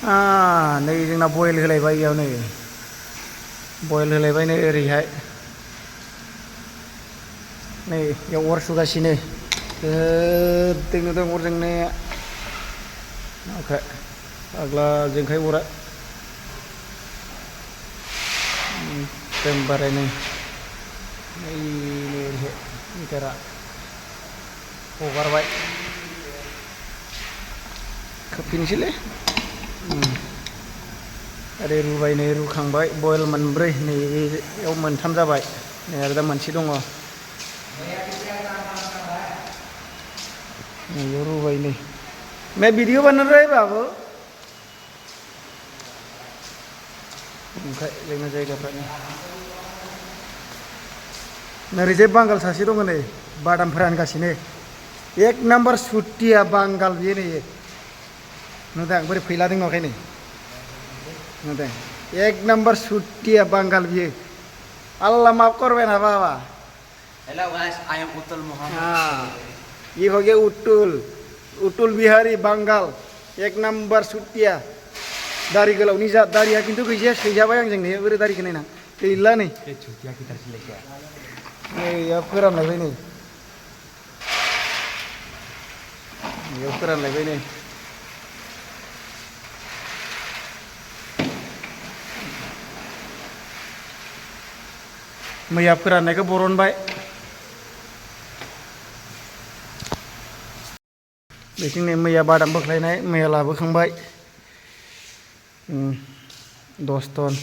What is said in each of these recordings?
नै जोंना बयल होलायबाय इयाव नै बयल होलायबाय नै ओरैहाय नै इयाव अर सुगासिनो दों नुदों अर जोंनाया फाग्ला जोंखाय अरा एकदमबारे नै ओरैहाय मिटारा हगारबाय खोबफिनसैलै ओरै रुबाय नै रुखांबाय बयल मोनब्रै नै इयाव मोनथाम जाबाय नै आरो दा मोनसे दङ नै इयाव रुबाय नै मैं वीडियो बन रहा है बाबू ओमफ्राय जोंना जायगाफ्रा नोरैजाय बांगाल सासे दङ नै बादाम फोरानगासिनो एक नाम्बार सुतिया बांगाल बियो नै नुदों बोरै फैलादों नखाय नै नुदों एक नंबर सुतिया बांगाल बियो अल्लाह माफ करबे ना बाबा हेलो गाइस आई एम उत्तल मोहम्मद ये हो गया उटुल बिहारी बांगाल एक नंबर सुतिया दारि गोलावनि जा दारिया खिन्थु गैजाया सैजाबाय आंजों नै बोरै दारिखौ नायना गैला नै छुटिया की तरफ से लेके नै इयाव फोरानलायबाय नै इयाव फोरानलायबाय नै मैया फोराननायखौ बरनबाय बेथिं नै मैया बादाम बोख्लायनाय मैया लाबोखांबाय 10 टन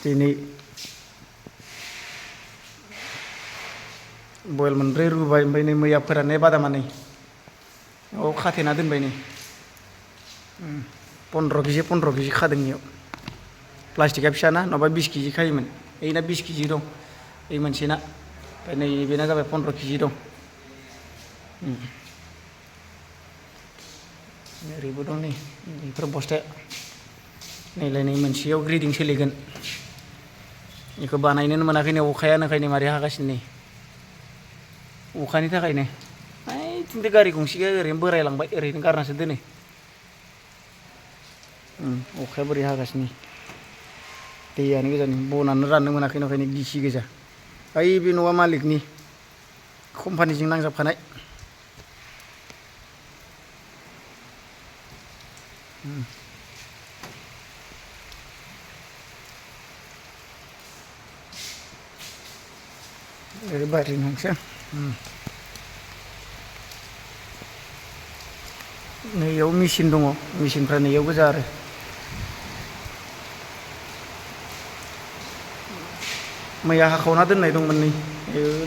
दिनै बयल मोनब्रै रुबाय ओमफ्राय नै मैया फोराननाय बादामा नै औ खाथेना दोनबाय नै 15 केजि खादों इयाव प्लास्टिकआ फिसा ना नङाबा 20 केजि खायोमोन ओइना 20 केजि दं ओइ मोनसेना ओमफ्राय नै बेना जाबाय 15 केजि दं ओरैबो दं नै बेफोर बस्थाया नैलाय नै मोनसेयाव ग्रेडिं सोलिगोन बेखौ बानायनोनो मोनाखै नै अखायानो ओंखायनो मारै हागासिनो नै अखानि थाखायनो ओइथिंथ' गारि गंसेया ओरैनो बोरायलांबाय ओरैनो गारनासो दोनो अखाया बोरै हागासिनो दैयानो गोजान बनानो राननो मोनाखै ओंखायनो गिसि गोजा ओइ बे न'आ मालिकनि कम्पानिजों नांजाबखानाय ओरै बायह्रानि नंसै नैयाव मेचिन दङ मेचिनफ्रा नैयाव गोजा आरो मैया हाखावना दोननाय दंमोन नै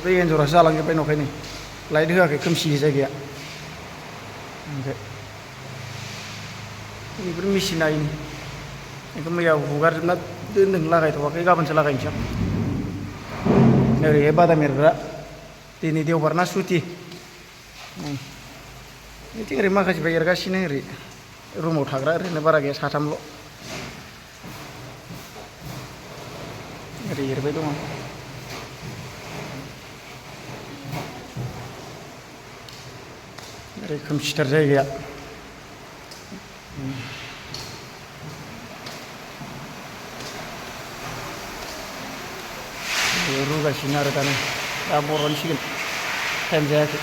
बे एन्जरासो जालांजोब्बाय नंखाय नै लाइट होआखै खोमसि जायगाया ओमफ्राय बेफोर मेचिना बेखौ मैया हगारजोबना दोनदों लागायथ'वाखै गाबोनसो लागायनोसै आं ओरैहाय बादाम एरग्रा दिनै देवबार ना सुथि बिथिं ओरै माखासेफ्रा एरगासिनो ओरै रुमाव थाग्रा ओरैनो बारा गैया साथामल' ओरै एरबाय दङ ओरै खोमसिथार जायगाया रुगासिनो आरो दा बरनसिगोन टाइम जायाखै